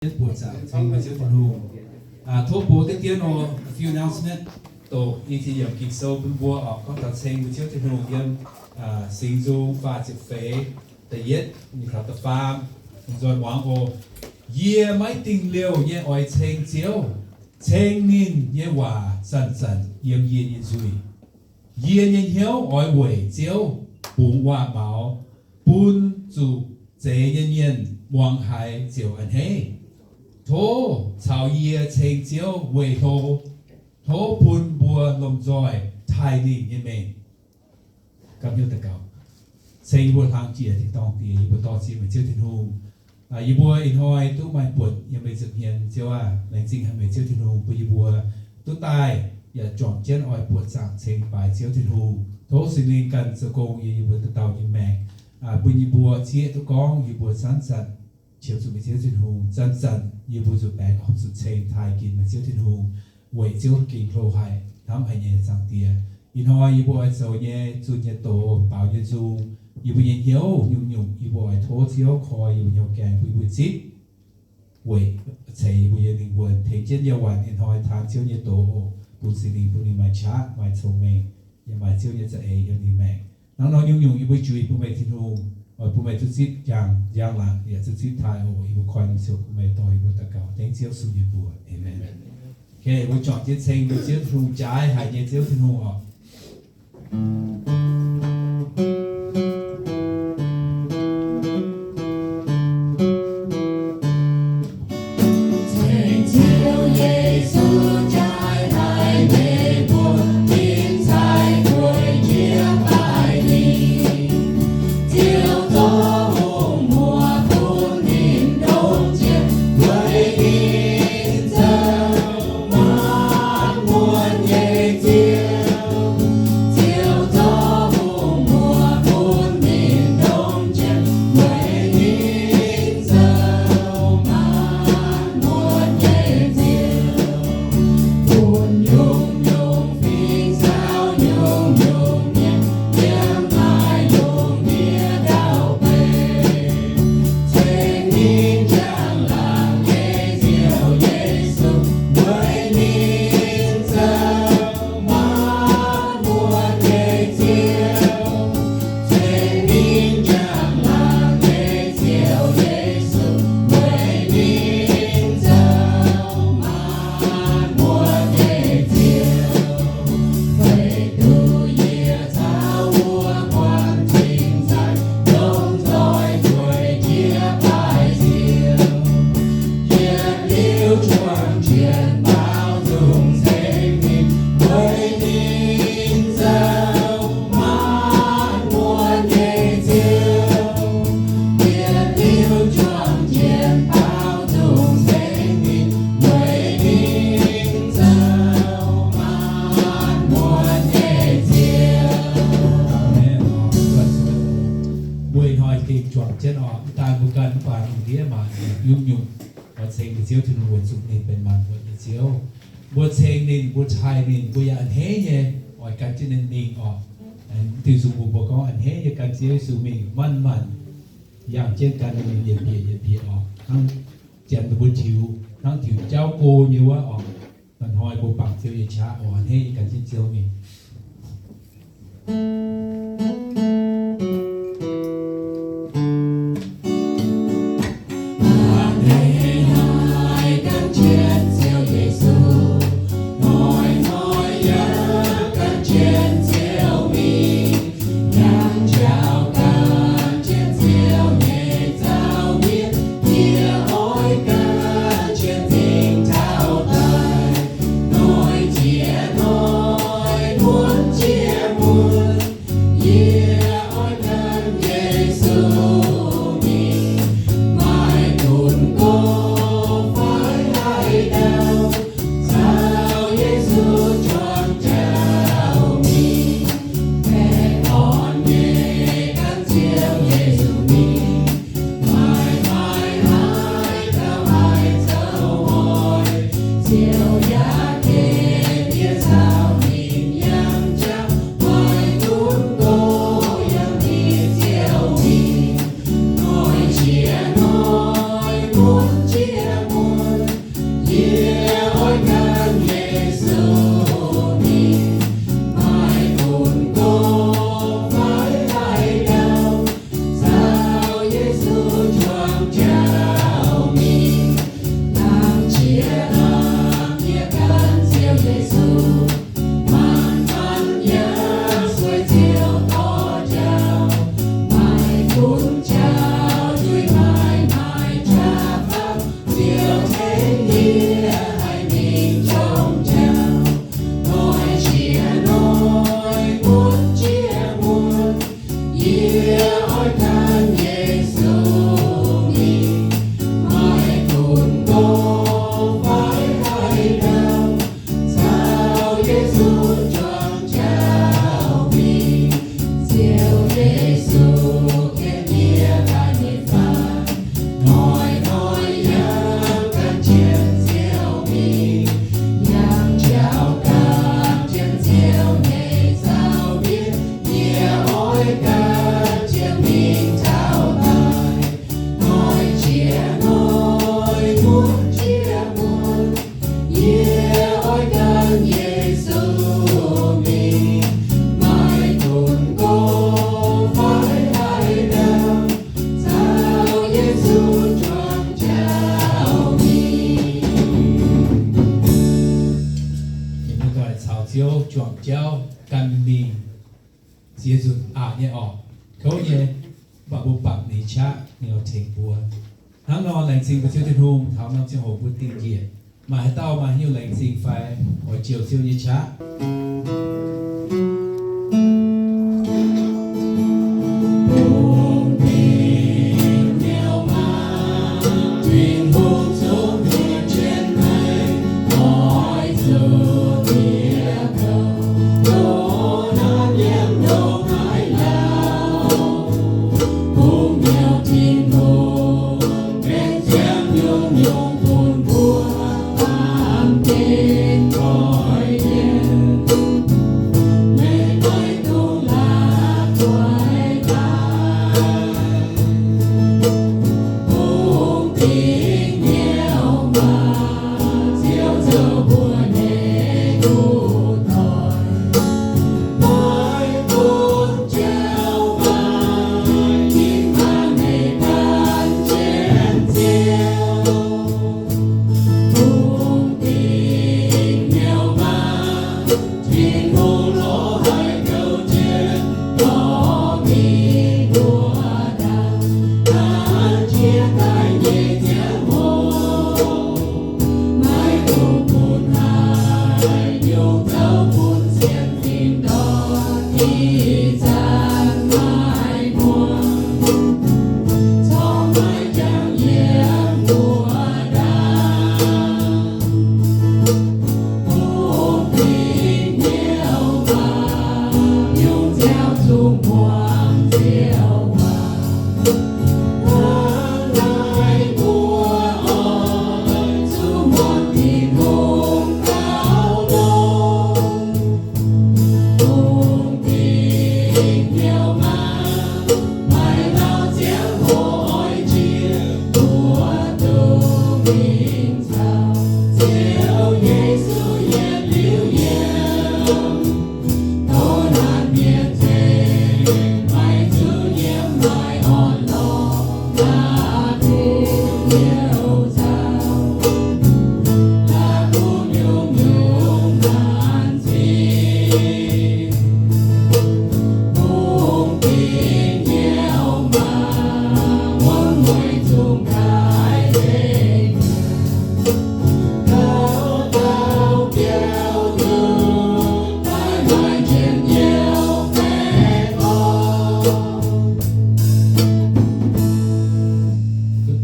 Jienv buoqc zaangc ceng mbuo Ziouv Tin-Hungh. Tov bun deix dien oc, a few announcement, doqc i ziex yiemc Ging-Sou bun mbuo oc, gorngv taux ceng mbuo Ziouv Tin-Hungh yiem Singx Nzung faah ziepc feix, da'yietv taux da'faam, nzoih muangx oc. Yie maiv dingh liouh nyei oix ceng Ziouv, ceng ninh nyei waac zanc-zanc yiem yie nyei nzuih. Yie nyei hnyouv oix weic Ziouv bungx waac-maux, bun zuqc zeix nyei mienh muangx haiz ziouc a'hneiv. Tov caux yie ceng Ziouv weic hlo. Tov bun mbuo lomh nzoih taaih ninh nyei mengh. Gapv hnyouv daux gaux. Ceng yie mbuo hlang jiex tin-dorngh Diex, yie mbuo dor-ziec meih Ziouv Tin-Hungh. Yie mbuo ih hnoi duqv maaih buonc yiem meih nza'hmien, Ziouv aah, laengz zingh haic meih Ziouv Tin-Hungh bun yie mbuo duqv daaih yaac juangc jienv oix buoqc zaangc ceng baaix Ziouv Tin-Hungh. Tov Singx Lingh ganh zoux gong yiem yie mbuo dauh dauh nyei maengc, bun yie mbuo zieqv duqv gorngv yie mbuo zanc-zanc qiemx zuqc meih Ziouv Tin-Hungh. Zanc-zanc yie mbuo zuqc baengh horpc zuqc ceng taaih ginx meih Ziouv Tin-Hungh, weic Ziouv gengh hlo haic, hnamv haic nyei Zaangc Diex. Ih hnoi yie mbuo oix zoux nyei zunh nyei doz, baaux nyei nzung, yie mbuo nyei hnyouv nyungc-nyungc yie mbuo oix tov Ziouv koi yie mbuo hnyouv gaengh bun yie mbuo zipv weic ceix yie mbuo nyei lingh wuonh. Tengx jienv yie mbuo ih hnoi taan Ziouv nyei doz oc, bun Singx Lingh bun ninh maaih qaqv, maaih cong-mengh, yaac maaih Ziouv nyei za'eix yiem ninh maengc. Hnangv nor nyungc-nyungc yie mbuo juix bun meih Tin-Hungh, oix bun meih duqv zipv njang-laangc, yaac duqv zipv taaih oc. Yie mbuo koi mingh ziouc bun meih dorh yie mbuo daux gaux dengv Ziouv Yesu nyei mbuox. Aamen. Okay, mbuo juangc jienv ceng mbuo Ziouv Tin-Hungh, jaaix haic nyei Ziouv Tin-Hungh oc. Mbuo ih hnoi gengh juangc jienv oc, mv daan mbuo ganh mv baac lungh ndiev maanc nyungc-nyungc oix ceng mbuo Ziouv Tin-Hungh weic zuqc ninh benx maanc muotc nyei Ziouv. Mbuo ceng ninh, mbuo taaih ninh, mbuo yaac a'hneiv nyei oix gan jienv ninh mingh oc. Diuh nzung mbuo mbuo gorngv a'hneiv nyei gan Ziouv Yesu mingh, manc-manc yangh jienv gan ninh yietc bieqc yietc bieqc oc. Hnangv janx mbuo tiux, hnangv tiux jauv go nyei wuov oc. Ih hnoi mbuo bangc Ziouv nyei qaqv oc, a'hneiv nyei gan jienv Ziouv mingh. juangc jauv gan mingh ziex nzunc aqc nyei orqc, kouv nyei, mv baac mbuo bangc ninh qaqv, ninh oix tengx mbuo. Hnangv nor laengz zingh mbuo Ziouv Tin-Hungh taux norm ziangh hoc mbuo dingh njiec. Maaih haaix dauh maaih haaix nyungc laengz zingh fai oix jouh Ziouv nyei qaqv?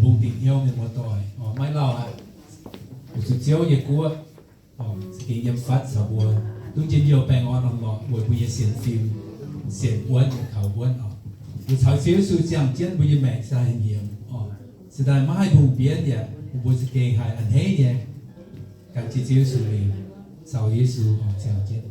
Bungx dingc hnyouv mienh muoz-doic, maiv lauh aqv. Weic zuqc Ziouv nyei guoqv za'gengh yiem fatv caux mbuo. Duqv njien-youh baengh orn lorqc weic mbuo nyei sienx fim, sienx wuonv nyei kaux wuonv oc. Mbuo caux Ziouv Yesu ziangh jienv, mbuo nyei maengc se haih nyiemz oc. Se daaih maiv haih hungh mbienv yaac mbuo za'gengh haih a'hneiv nyei gan jienv Ziouv Yesu mingh, caux Yesu oc ziangh jienv.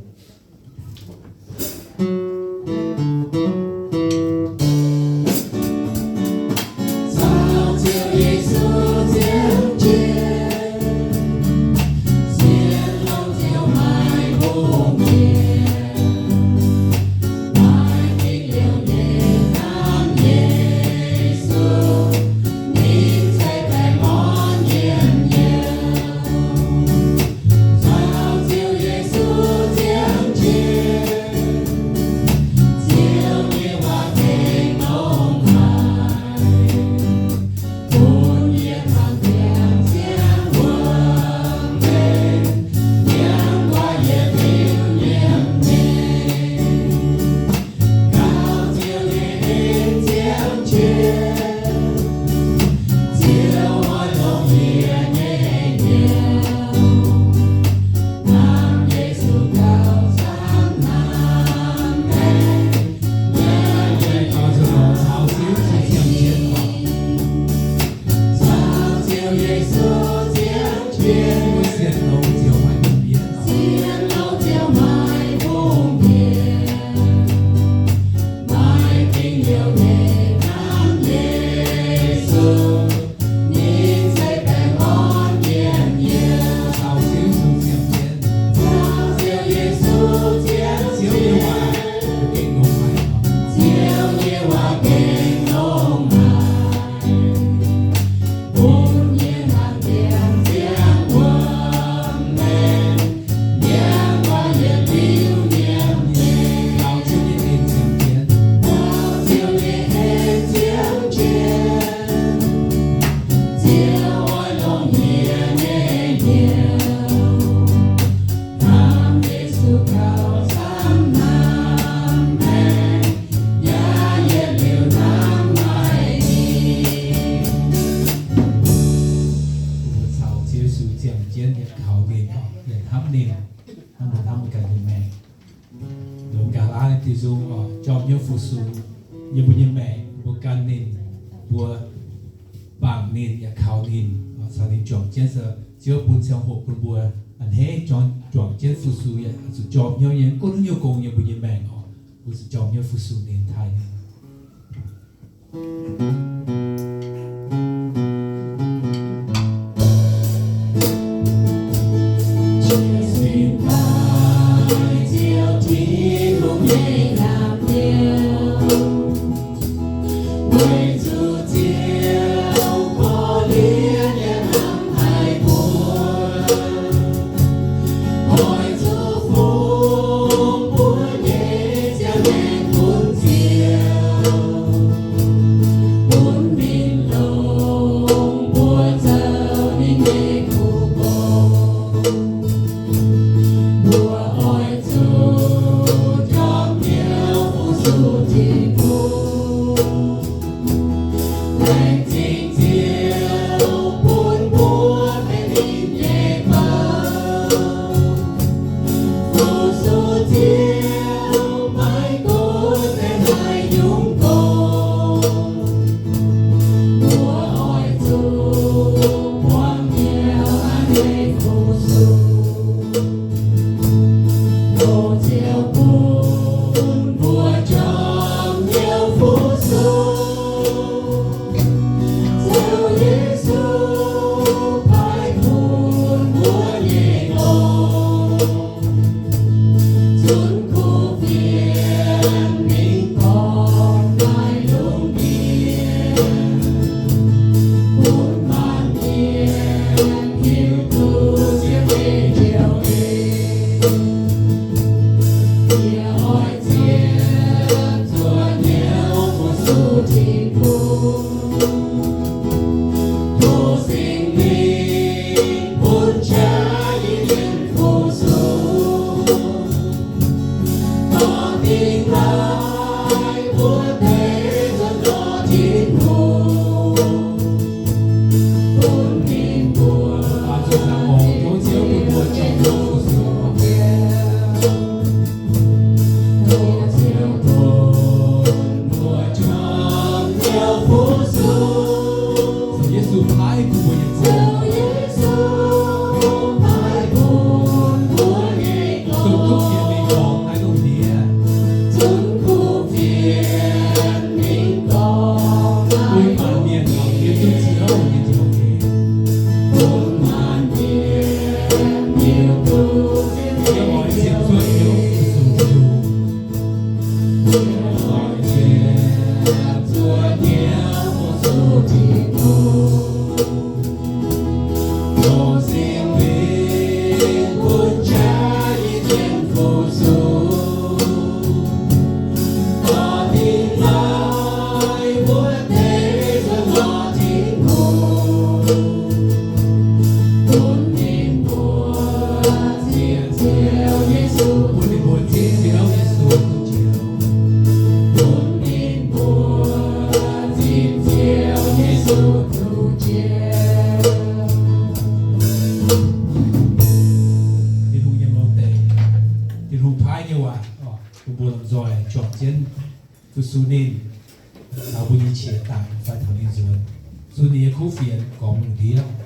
Yesu ziangh jienv yaac kaux ninh, yaac hnamv ninh, hnamv mbuo, hnamv mbuo ganh nyei maengc. Longx gaax laanh diuh nzung oc, jorm hnyouv fu-sux yiem mbuo nyei maengc, mbuo gan ninh, mbuo bangc ninh yaac kaux ninh, caux ninh juangc jienv, se Ziouv bun ziangh hoc bun mbuo a'hneiv juangc jienv fu-sux yaac zuqc jorm hnyouv nyei, gunv hnyouv gong yiem mbuo nyei maengc oc, mbuo zuqc jorm hnyouv fu-sux ninh, taaih ninh. Tin-Hungh nyei lorz deix, Tin-Hungh paaiv nyei waac, bun mbuo lomh nzoih juangc jienv fu-sux ninh, caux mbuo nyei qiex dangx fai taux ninh nzuonx, zunh ninh nyei kuv fienx gormx lungh ndiev.